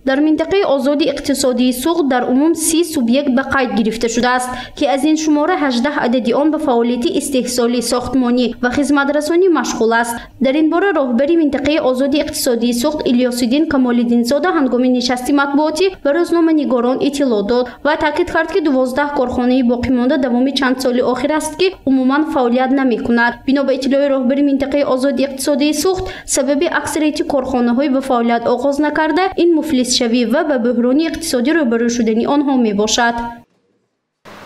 Дар минтақаи озоди иқтисодии Суғд дар умум 30 субъект ба қайд гирифта шудааст, ки аз ин шумора 18 адади он ба фаъолияти истеҳсолӣ, сохтмонӣ ва хизматрасонӣ машғул аст. Дар ин бора роҳбари минтақаи озоди иқтисодии Суғд Илёсиддин Камолиддинзода ҳангоми нишасти матбуотӣ ба рӯзноманигорон иттилоъ дод ва таъкид кард, ки 12 корхонаи боқимонда давоми чанд соли охир аст, ки умуман фаъолият намекунад. Бино ба иттилои роҳбари минтақаи озоди иқтисодии Суғд, сабаби аксарияти корхонаҳои ба фаъолият оғоз накарда ин муфлисшавӣ ва ба буҳрони иқтисодӣ рӯбарӯ шудани онҳо мебошад.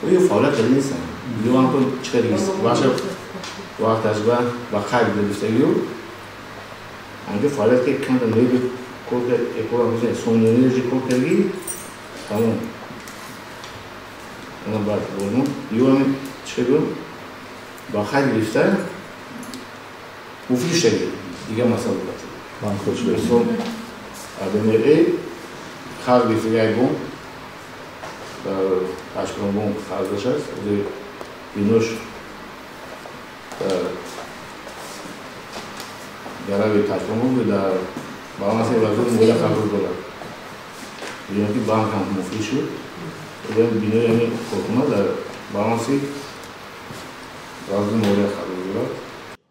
Оё фаъолият карда нестанд? Ё чӣ ваша вақташ ба қайд гирифтагиё анҷо фаъолият ки камта мебел кор сомонӣ кор кардагӣ тамом. Ана баъд ё чӣ гӯям ба қайд гирифта муфлис шавӣ, дигар масъала буд. Банкрот шуда. АДМЭ қарз гирифтаги як бонк, дар Ашкромбонк қарздаш аст. Бинош дар гарави Ташкромбонк дар баланси вазори молия қарор дорад. Бино ки банк ҳам муфлис шуд, бинои ҳамин корхона дар баланси вазори молия қарор дорад.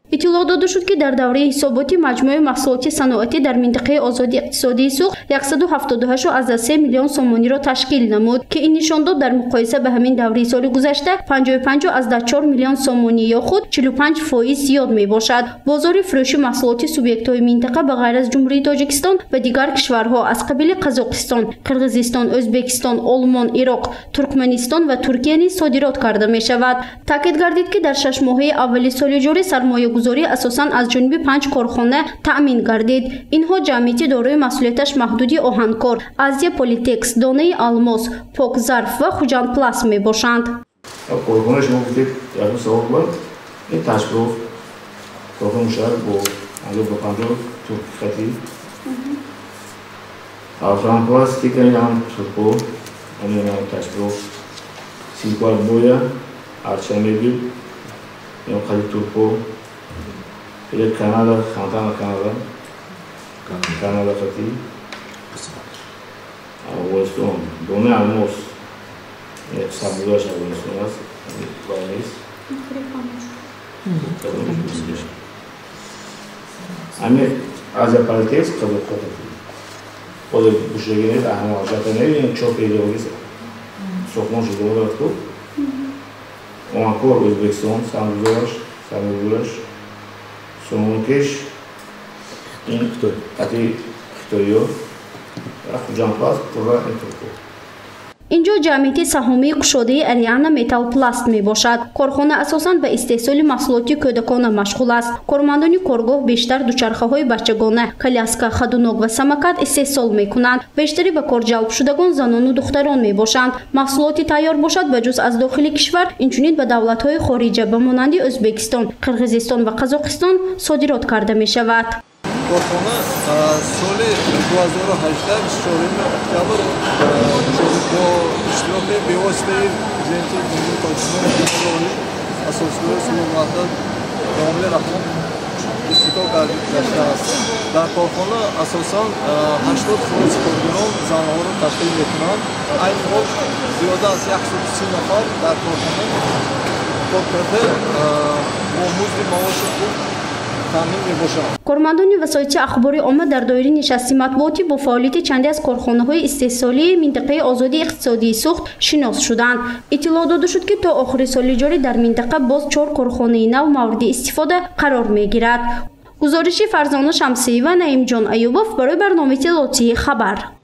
Иттилоъ дода шуд, ки дар давраи ҳисоботи маҷмӯи маҳсулоти саноатӣ дар минтақаи озоди иқтисодии Суғд 178,3 миллион сомониро ташкил намуд, ки ин нишондод дар муқоиса ба ҳамин давраи соли гузашта 55,4 миллион сомонӣ ё худ 45% зиёд мебошад. Бозори фурӯши маҳсулоти субъектҳои минтақа ба ғайр аз Ҷумҳурии Тоҷикистон ва дигар кишварҳо аз қабили Қазоқистон, Қирғизистон, Ӯзбекистон, Олмон, Ироқ, Туркманистон ва Туркия низ содирот карда мешавад. Таъкид гардид, ки дар 6 моҳаи аввали соли ҷорӣ сармоягузорӣ асосан аз ҷониби 5 корхона таъмин гардид. Инҳо ҷамъияти дорои масъулияташ маҳдуди Оҳанкор, Азия Политекс, Донаи Алмос, Покзарф ва Хуҷандпласт мебошанд. Корхона шумо гуфтед, якум савол буд, ин Ташпроф корхона мушарраф бо 50-50 турки хатӣ, Афранпласт ҳам турко, ҳам Ташпроф, Силквар Боя, Арча Мебел, ҳам хати турко, Канада, Хантана Канада, Канада хати, Афғонистон, Донаи Алмос, саргузашт Афғонистон аст, вай нест. Ҳамин Азия Политекс Қазоқистон хати. Ҳозир бушидаги нест, ҳама ҷата не, чор идеологи сохтмон шуда дорад ку. Оҳанкор Ӯзбекистон, саргузораш, Сомонкеш ин хати хитоиё, Хуҷандпласт пурра ин турко. Инҷо ҷамъияти саҳомии кушодаи Ариана Металлпласт мебошад. Корхона асосан ба истеҳсоли маҳсулоти кӯдакона машғул аст. Кормандони коргоҳ бештар дучархаҳои бачагона, коляска, хадунок ва самокат истеҳсол мекунанд. Бештари ба кор ҷалбшудагон занону духтарон мебошанд. Маҳсулоти тайёр бошад ба ҷуз аз дохили кишвар, инчунин ба давлатҳои хориҷа ба монанди Ӯзбекистон, Қирғизистон ва Қазоқистон содирот карда мешавад. Корхона соли 2018 24 октябр бо иштироки бевоситаи президенти Ҷумҳурии Тоҷикистон Эмомалӣ асосгузори сулҳу ваҳдат Эмомалӣ Раҳмон ифтитоҳ гаштааст. Дар корхона асосан 80% коргарон занҳоро ташкил мекунанд. Айни ҳол зиёда аз 130 нафар дар корхона кор карда бо музди маоши хуб таъмин мебошанд. Кормандони васоити ахбори омма дар доираи нишасти матбуотӣ бо фаъолияти чанде аз корхонаҳои истеҳсолии минтақаи озоди иқтисодии Суғд шинос шуданд. Иттилоъ дода шуд, ки то охири соли ҷорӣ дар минтақа боз 4 корхонаи нав мавриди истифода қарор мегирад. Гузориши Фарзона Шамсиева, Наимҷон Аюбов барои барномаи иттилоотии Хабар.